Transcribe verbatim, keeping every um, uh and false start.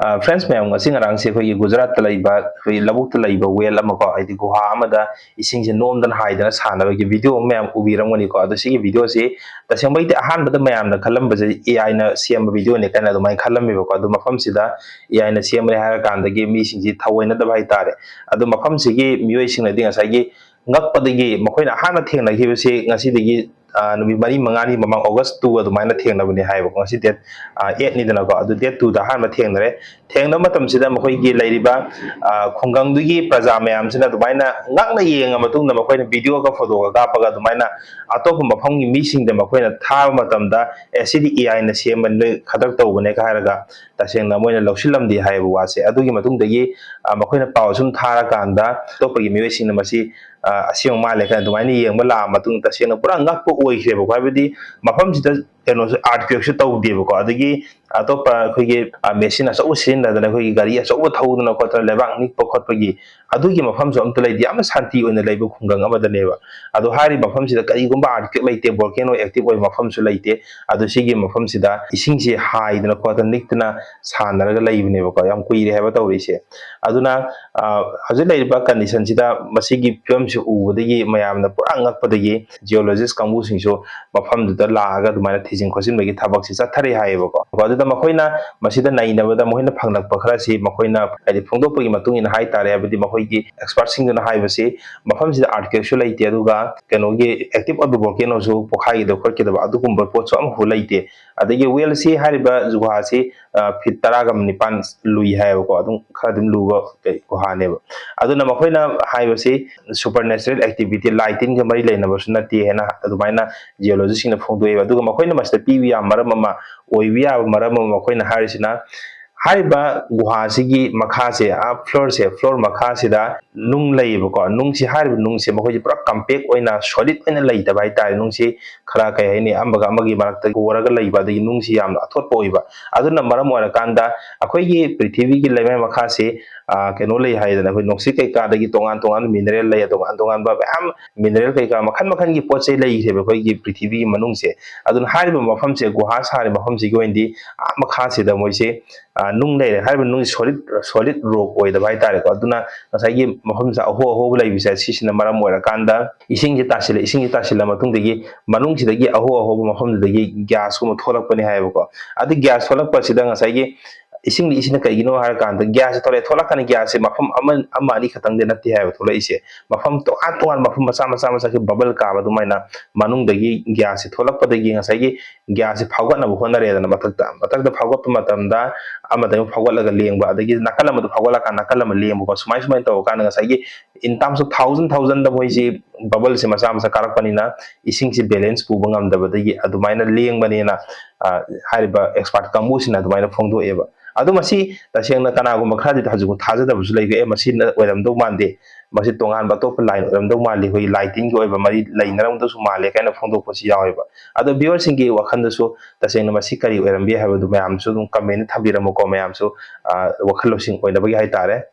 Friends ꯃꯌꯥꯝ, ꯉꯁꯤ ꯉꯔꯥꯡꯁꯦ ꯑꯩꯈꯣꯏꯒꯤ ꯒꯨꯖꯔꯥꯠꯇ ꯂꯩꯕ, ꯑꯩꯈꯣꯏꯒꯤ ꯂꯧꯕꯨꯛꯇ ꯂꯩꯕ ꯋꯦꯜ ꯑꯃꯀꯣ, ꯍꯥꯏꯗꯤ ꯒꯨꯍꯥ ꯑꯃꯗ ꯏꯁꯤꯡꯁꯦ ꯅꯣꯝꯗꯅ ꯍꯥꯏꯗꯅ ꯁꯥꯟꯅꯕꯒꯤ ꯚꯤꯗꯤꯑꯣ ꯑꯃ ꯃꯌꯥꯝ ꯎꯕꯤꯔꯝꯒꯅꯤꯀꯣ꯫ ꯑꯗꯣ ꯁꯤꯒꯤ ꯚꯤꯗꯤꯑꯣꯁꯤ ꯇꯁꯦꯡꯕꯩꯗꯤ ꯑꯍꯥꯟꯕꯗ ꯃꯌꯥꯝꯅ ꯈꯜꯂꯝꯕꯁꯦ ꯑꯦ ꯑꯥꯏꯅ ꯁꯦꯝꯕ ꯚꯤꯗꯤꯑꯣꯅꯦ ꯀꯥꯏꯅ ꯑꯗꯨꯃꯥꯏꯅ ꯈꯜꯂꯝꯃꯦꯕꯀꯣ꯫ ꯑꯗꯣ ꯃꯐꯝꯁꯤꯗ ꯑꯦ ꯑꯥꯏꯅ ꯁꯦꯝꯕꯅꯦ ꯍꯥꯏꯔ ꯀꯥꯟꯗꯒꯤ ꯃꯤꯁꯤꯡꯁꯤ ꯊꯑꯣꯏꯅꯗꯕ ꯍꯥꯏꯇꯥꯔꯦ꯫ ꯑꯗꯣ ꯃꯐꯝꯁꯤꯒꯤ ꯃꯤꯑꯣꯏꯁꯤꯡꯅꯗꯤ ꯉꯁꯥꯏꯒꯤ ꯉꯛꯄꯗꯒꯤ ꯃꯈꯣꯏꯅ ꯑꯍꯥꯟꯕ ꯊꯦꯡꯅꯈꯤꯕꯁꯤ ꯉꯁꯤꯗꯒꯤ, ꯑ, ꯅꯨꯃꯤꯠ ꯃꯔꯤ ꯃꯉꯥꯅꯤ ꯃꯃꯥꯡ, ꯑꯣꯒꯁ ꯇꯨ ꯑꯗꯨꯃꯥꯏꯅ ꯊꯦꯡꯅꯕꯅꯦ ꯍꯥꯏꯌꯦꯕꯀꯣ꯫ ꯉꯁꯤ ꯗꯦꯠ, ꯑ, ꯑꯦꯠꯅꯤꯗꯅꯀꯣ꯫ ꯑꯗꯨ ꯗꯦꯠ ꯇꯨꯗ ꯑꯍꯥꯟꯕ ꯊꯦꯡꯅꯔꯦ꯫ ꯊꯦꯡꯅꯕ ꯃꯇꯝꯁꯤꯗ ꯃꯈꯣꯏꯒꯤ ꯂꯩꯔꯤꯕ, ꯑ, ꯈꯨꯡꯒꯪꯗꯨꯒꯤ ꯄ꯭ꯔꯖꯥ ꯃꯌꯥꯝꯁꯤꯅ ꯑꯗꯨꯃꯥꯏꯅ ꯉꯛꯅ ꯌꯦꯡꯉ ꯃꯇꯨꯡꯗ ꯃꯈꯣꯏꯅ ꯚꯤꯗꯤꯑꯣꯒ ꯐꯣꯇꯣꯒ ꯀꯥꯞꯄꯒ ꯑꯗꯨꯃꯥꯏꯅ ꯑꯇꯣꯞꯄ ꯃꯐꯝꯒꯤ ꯃꯤꯁꯤꯡꯗ ꯃꯈꯣꯏꯅ ꯊꯥꯕ ꯃꯇꯝꯗ, "ꯑꯦ, ꯁꯤꯗꯤ ꯑꯦ ꯑꯥꯏꯅ ꯁꯦꯝꯕ, ꯅꯣꯏ ꯈꯗꯔ ꯇꯧꯕꯅꯦ" ꯍꯥꯏꯔꯒ ꯇꯁꯦꯡꯅ ꯃꯣꯏꯅ ꯂꯧꯁꯤꯜꯂꯝꯗꯦ ꯍꯥꯏꯕ ꯋꯥꯁꯦ꯫ ꯑꯗꯨꯒꯤ ꯃꯇꯨꯡꯗꯒꯤ, ꯑ, ꯃꯈꯣꯏꯅ ꯄꯥꯎ ꯁꯨꯝ ꯊꯥꯔꯀꯥꯟꯗ ꯑꯇꯣꯞꯄꯒꯤ ꯃꯤꯑꯣꯏꯁꯤꯡꯅ ꯃꯁꯤ, ꯑ, ꯑꯁꯦꯡꯕ ꯃꯥꯜꯂꯦ ꯀꯥꯏꯅ ꯑꯗꯨꯃꯥꯏꯅ ꯌꯦꯡꯕ ꯂꯥꯛꯑ ꯃꯇꯨꯡꯗ ꯇꯁꯦꯡꯅ ꯄꯨꯔꯥ ꯉꯛꯄ ꯑꯣꯏꯈ꯭ꯔꯦꯕꯀꯣ꯫ ꯍꯥꯏꯕꯗꯤ ꯃꯐꯝꯁꯤꯗ ꯀꯩꯅꯣꯁꯨ, earthquakeꯁꯨ ꯇꯧꯗꯦꯕꯀꯣ꯫ ꯑꯗꯒꯤ ꯑꯇꯣꯞꯄ ꯑꯩꯈꯣꯏꯒꯤ, ꯑ, ꯃꯦꯁꯤꯟ ꯑꯆꯧꯕ ꯁꯤꯖꯤꯟꯅꯗꯅ, ꯑꯩꯈꯣꯏꯒꯤ ꯒꯥꯔꯤ ꯑꯆꯧꯕ ꯊꯧꯗꯅ ꯈꯣꯠꯇꯅ ꯂꯩꯕꯥꯛ ꯅꯤꯛꯄ ꯈꯣꯠꯄꯒꯤ ꯑꯗꯨꯒꯤ ꯃꯐꯝꯁꯨ ꯑꯝꯇ ꯂꯩꯇꯦ꯫ ꯌꯥꯝꯅ ꯁꯥꯟꯇꯤ ꯑꯣꯏꯅ ꯂꯩꯕ ꯈꯨꯡꯒꯪ ꯑꯃꯗꯅꯦꯕ꯫ ꯑꯗꯣ ꯍꯥꯏꯔꯤꯕ ꯃꯐꯝꯁꯤꯗ ꯀꯔꯤꯒꯨꯝꯕ earthquake ꯂꯩꯇꯦ, volcano active ꯑꯣꯏꯕ ꯃꯐꯝꯁꯨ ꯂꯩꯇꯦ꯫ ꯑꯗꯣ ꯁꯤꯒꯤ ꯃꯐꯝꯁꯤꯗ ꯏꯁꯤꯡꯁꯤ ꯍꯥꯏꯗꯅ ꯈꯣꯠꯇꯅ ꯅꯤꯛꯇꯅ ꯁꯥꯟꯅꯔꯒ ꯂꯩꯕꯅꯦꯕꯀꯣ꯫ ꯌꯥꯝ ꯀꯨꯏꯔꯦ ꯍꯥꯏꯕ ꯇꯧꯔꯤꯁꯦ꯫ ꯑꯗꯨꯅ, ꯑ, ꯍꯧꯖꯤꯛ ꯂꯩꯔꯤꯕ conditionꯁꯤꯗ ꯃꯁꯤꯒꯤ ꯐꯤꯕꯝꯁꯤ ꯎꯕꯗꯒꯤ ꯃꯌꯥꯝꯅ ꯄꯨꯔꯥ ꯉꯛꯄꯗꯒꯤ geologist ꯀꯥꯡꯕꯨꯁꯤꯡꯁꯨ ꯃꯐꯝꯗꯨꯗ ꯂꯥꯛꯑꯒ ꯑꯗꯨꯃꯥꯏꯅ ꯊꯤꯖꯤꯟ ꯈꯣꯠꯆꯤꯟꯕꯒꯤ ꯊꯕꯛꯁꯤ ꯆꯠꯊꯔꯤ ꯍꯥꯏꯌꯦꯕꯀꯣ꯫ ꯑꯗꯨꯗ ꯃꯈꯣꯏꯅ ꯃꯁꯤꯗ ꯅꯩꯅꯕꯗ ꯃꯈꯣꯏꯅ ꯐꯪꯂꯛꯄ ꯈꯔꯁꯤ ꯃꯈꯣꯏꯅ ꯍꯥꯏꯗꯤ ꯐꯣꯡꯗꯣꯛꯄꯒꯤ ꯃꯇꯨꯡ ꯏꯟꯅ ꯍꯥꯏꯇꯥꯔꯦ, ꯍꯥꯏꯕꯗꯤ ꯃꯈꯣꯏꯒꯤ expertꯁꯤꯡꯗꯨꯅ ꯍꯥꯏꯕꯁꯤ ꯃꯐꯝꯁꯤꯗ earthquakeꯁꯨ ꯂꯩꯇꯦ, ꯑꯗꯨꯒ ꯀꯩꯅꯣꯒꯤ active ꯑꯣꯏꯕ volcanoꯁꯨ ꯄꯣꯛꯈꯥꯏꯈꯤꯗꯕ ꯈꯣꯠꯈꯤꯗꯕ ꯑꯗꯨꯒꯨꯝꯕ ꯄꯣꯠꯁꯨ ꯑꯃꯐꯥꯎ ꯂꯩꯇꯦ꯫ ꯑꯗꯒꯤ ꯋꯦꯜꯁꯤ, ꯍꯥꯏꯔꯤꯕ ꯒꯨꯍꯥꯁꯤ, ꯑ, ꯐꯤꯠ ꯇꯔꯥꯒ ꯅꯤꯄꯥꯟ ꯂꯨꯏ ꯍꯥꯏꯌꯦꯕꯀꯣ꯫ ꯑꯗꯨꯝ ꯈꯔ ꯑꯗꯨꯝ ꯂꯨꯕ ꯀꯩ ꯒꯨꯍꯥꯅꯦꯕ꯫ ꯑꯗꯨꯅ ꯃꯈꯣꯏꯅ ꯍꯥꯏꯕꯁꯤ supernatural activity, ꯂꯥꯏ ꯇꯤꯟꯒ ꯃꯔꯤ ꯂꯩꯅꯕꯁꯨ ꯅꯠꯇꯦ ꯍꯥꯏꯅ ꯑꯗꯨꯃꯥꯏꯅ geologistꯁꯤꯡꯅ ꯐꯣꯡꯗꯣꯛꯑꯦꯕ꯫ ꯑꯗꯨꯒ ꯃꯈꯣꯏꯅ ꯃꯁꯤꯗ ꯄꯤꯕ ꯌꯥꯕ ꯃꯔꯝ ꯑꯃ, ꯑꯣꯏꯕ ꯌꯥꯕ ꯃꯔꯝ ꯑꯃ ꯃꯈꯣꯏꯅ ꯍꯥꯏꯔꯤꯁꯤꯅ, ꯍꯥꯏꯔꯤꯕ ꯒꯨꯍꯥꯁꯤꯒꯤ ꯃꯈꯥꯁꯦ, ꯑꯥ, floorꯁꯦ, floor ꯃꯈꯥꯁꯤꯗ ꯅꯨꯡ ꯂꯩꯌꯦꯕꯀꯣ꯫ ꯅꯨꯡꯁꯤ, ꯍꯥꯏꯔꯤꯕ ꯅꯨꯡꯁꯦ ꯃꯈꯣꯏꯁꯦ ꯄꯨꯔꯥ compact ꯑꯣꯏꯅ, solid ꯑꯣꯏꯅ ꯂꯩꯇꯕ ꯍꯥꯏꯇꯥꯔꯦ꯫ ꯅꯨꯡꯁꯤ ꯈꯔ, ꯀꯩ ꯍꯥꯏꯅꯤ, ꯑꯃꯒ ꯑꯃꯒꯤ ꯃꯔꯛꯇ ꯍꯣꯔꯒ ꯂꯩꯕ, ꯑꯗꯒꯤ ꯅꯨꯡꯁꯤ ꯌꯥꯝꯅ ꯑꯊꯣꯠꯄ ꯑꯣꯏꯕ꯫ ꯑꯗꯨꯅ ꯃꯔꯝ ꯑꯣꯏꯔꯀꯥꯟꯗ ꯑꯩꯈꯣꯏꯒꯤ ꯄ꯭ꯔꯤꯊꯤꯕꯤꯒꯤ ꯂꯩꯃꯥꯏ ꯃꯈꯥꯁꯤ, ꯀꯩꯅꯣ ꯂꯩ ꯍꯥꯏꯗꯅ, ꯑꯩꯈꯣꯏ ꯅꯨꯡꯁꯤꯠ ꯀꯩꯀꯥꯗꯒꯤ ꯇꯣꯉꯥꯟ ꯇꯣꯉꯥꯟꯕ ꯃꯤꯅꯔꯦꯜ ꯂꯩ, ꯇꯣꯉꯥꯟ ꯇꯣꯉꯥꯟꯕ ꯃꯌꯥꯝ ꯃꯤꯅꯔꯦꯜ ꯀꯩꯀꯥ ꯃꯈꯜ ꯃꯈꯜꯒꯤ ꯄꯣꯠ ꯆꯩ ꯂꯩꯈ꯭ꯔꯦꯕ ꯑꯩꯈꯣꯏꯒꯤ ꯄ꯭ꯔꯤꯊꯤꯕꯤꯒꯤ ꯃꯅꯨꯡꯁꯦ꯫ ꯑꯗꯨꯅ ꯍꯥꯏꯔꯤꯕ ꯃꯐꯝꯁꯦ, ꯒꯨꯍꯥ ꯁꯥꯔꯤꯕ ꯃꯐꯝꯁꯤꯒꯤ ꯑꯣꯏꯅꯗꯤ ꯑꯥ ꯃꯈꯥꯁꯤꯗ ꯃꯣꯏꯁꯦ ꯅꯨꯡ ꯂꯩꯔꯦ꯫ ꯍꯥꯏꯔꯤꯕ ꯅꯨꯡꯁꯤ solid, solid rock ꯑꯣꯏꯗꯕ ꯍꯥꯏꯇꯥꯔꯦꯀꯣ꯫ ꯑꯗꯨꯅ ꯉꯁꯥꯏꯒꯤ ꯃꯐꯝꯁꯤꯗ ꯑꯍꯣ ꯑꯍꯣꯕ ꯂꯩꯕꯁꯦ, ꯁꯤꯁꯤꯅ ꯃꯔꯝ ꯑꯣꯏꯔꯀꯥꯟꯗ ꯏꯁꯤꯡꯁꯤ ꯇꯥꯁꯤꯜꯂꯦ꯫ ꯏꯁꯤꯡꯁꯤ ꯇꯥꯁꯤꯜꯂ ꯃꯇꯨꯡꯗꯒꯤ ꯃꯅꯨꯡꯁꯤꯗꯒꯤ ꯑꯍꯣ ꯑꯍꯣꯕ ꯃꯐꯝꯗꯨꯗꯒꯤ ꯒ꯭ꯌꯥꯁꯀꯨꯝꯕ ꯊꯣꯛꯂꯛꯄꯅꯤ ꯍꯥꯏꯌꯦꯕꯀꯣ꯫ ꯑꯗꯨ ꯒ꯭ꯌꯥꯁ ꯊꯣꯛꯂꯛꯄꯁꯤꯗ ꯉꯁꯥꯏꯒꯤ ꯏꯁꯤꯡꯗꯤ ꯏꯁꯤꯡꯅ ꯀꯩꯒꯤꯅꯣ ꯍꯥꯏꯔꯀꯥꯟꯗ, ꯒ꯭ꯌꯥꯁꯁꯦ ꯊꯣꯛꯂꯛꯑꯦ, ꯊꯣꯛꯂꯛꯀꯅꯤ, ꯒ꯭ꯌꯥꯁꯁꯦ ꯃꯐꯝ ꯑꯃ, ꯑꯃ ꯑꯅꯤ ꯈꯛꯇꯪꯗꯤ ꯅꯠꯇꯦ ꯍꯥꯏꯕ ꯊꯣꯛꯂꯛꯏꯁꯦ, ꯃꯐꯝ ꯇꯣꯉꯥꯟ ꯇꯣꯉꯥꯟ, ꯃꯐꯝ ꯃꯆꯥ ꯃꯆꯥ ꯃꯆꯥꯒꯤ ꯕꯕꯜ ꯀꯥꯕ ꯑꯗꯨꯃꯥꯏꯅ ꯃꯅꯨꯡꯗꯒꯤ ꯒ꯭ꯌꯥꯁꯁꯦ ꯊꯣꯛꯂꯛꯄꯗꯒꯤ ꯉꯁꯥꯏꯒꯤ ꯒ꯭ꯌꯥꯁꯁꯦ ꯐꯥꯎꯒꯠꯅꯕ ꯍꯣꯠꯅꯔꯦꯗꯅ, ꯃꯊꯛꯇ, ꯃꯊꯛꯇ ꯐꯥꯎꯒꯠꯄ ꯃꯇꯝꯗ ꯑꯃꯗ ꯑꯃꯨꯛ ꯐꯥꯎꯒꯠꯂꯒ ꯂꯦꯡꯕ, ꯑꯗꯒꯤ ꯅꯥꯀꯜ ꯑꯃꯗ ꯐꯥꯎꯒꯠꯂꯀꯥꯟꯗ ꯅꯥꯀꯜ ꯑꯃ ꯂꯦꯡꯕꯀꯣ, ꯁꯨꯃꯥꯏ ꯁꯨꯃꯥꯏꯅ ꯇꯧꯔꯀꯥꯟꯗ ꯉꯁꯥꯏꯒꯤ in terms of thousand thousandꯗ ꯃꯣꯏꯁꯤ ꯕꯕꯜꯁꯦ ꯃꯆꯥ ꯃꯆꯥ ꯀꯥꯔꯛꯄꯅꯤꯅ ꯏꯁꯤꯡꯁꯤ ꯕꯦꯂꯦꯟꯁ ꯄꯨꯕ ꯉꯝꯗꯕꯗꯒꯤ ꯑꯗꯨꯃꯥꯏꯅ ꯂꯦꯡꯕꯅꯦꯅ, ꯑ, ꯍꯥꯏꯔꯤꯕ ꯑꯦꯛꯁꯄꯥꯔꯠ ꯀꯥꯡꯕꯨꯁꯤꯅ ꯑꯗꯨꯃꯥꯏꯅ ꯐꯣꯡꯗꯣꯛꯑꯦꯕ꯫ ꯑꯗꯣ ꯃꯁꯤ ꯇꯁꯦꯡꯅ ꯀꯅꯥꯒꯨꯝꯕ ꯈꯔꯗꯤ ꯍꯧꯖꯤꯛꯐꯥꯎ ꯊꯥꯖꯗꯕꯁꯨ ꯂꯩꯔꯤ, "ꯑꯦ, ꯃꯁꯤꯅ ꯑꯣꯏꯔꯝꯗꯧ ꯃꯥꯟꯗꯦ, ꯃꯁꯤ ꯇꯣꯉꯥꯟꯕ ꯑꯇꯣꯞꯄ ꯂꯥꯏꯟ ꯑꯣꯏꯔꯝꯗꯧ ꯃꯥꯜꯂꯤ, ꯑꯩꯈꯣꯏꯒꯤ ꯂꯥꯏ ꯇꯤꯟꯒꯤ ꯑꯣꯏꯕ ꯃꯔꯤ ꯂꯩꯅꯔꯝꯗꯧꯁꯨ ꯃꯥꯜꯂꯦ" ꯀꯥꯏꯅ ꯐꯣꯡꯗꯣꯛꯄꯁꯨ ꯌꯥꯎꯋꯦꯕ꯫ ꯑꯗꯣ ꯚꯤꯌꯨꯋꯔꯁꯤꯡꯒꯤ ꯋꯥꯈꯜꯗꯁꯨ ꯇꯁꯦꯡꯅ ꯃꯁꯤ ꯀꯔꯤ ꯑꯣꯏꯔꯝꯕ ꯌꯥꯏ ꯍꯥꯏꯕꯗꯨ ꯃꯌꯥꯝꯁꯨ ꯑꯗꯨꯝ ꯀꯃꯦꯟ ꯊꯝꯕꯤꯔꯝꯃꯨꯀꯣ, ꯃꯌꯥꯝꯁꯨ, ꯑ, ꯋꯥꯈꯜ ꯂꯧꯁꯤꯡ ꯑꯣꯏꯅꯕꯒꯤ ꯍꯥꯏꯇꯥꯔꯦ꯫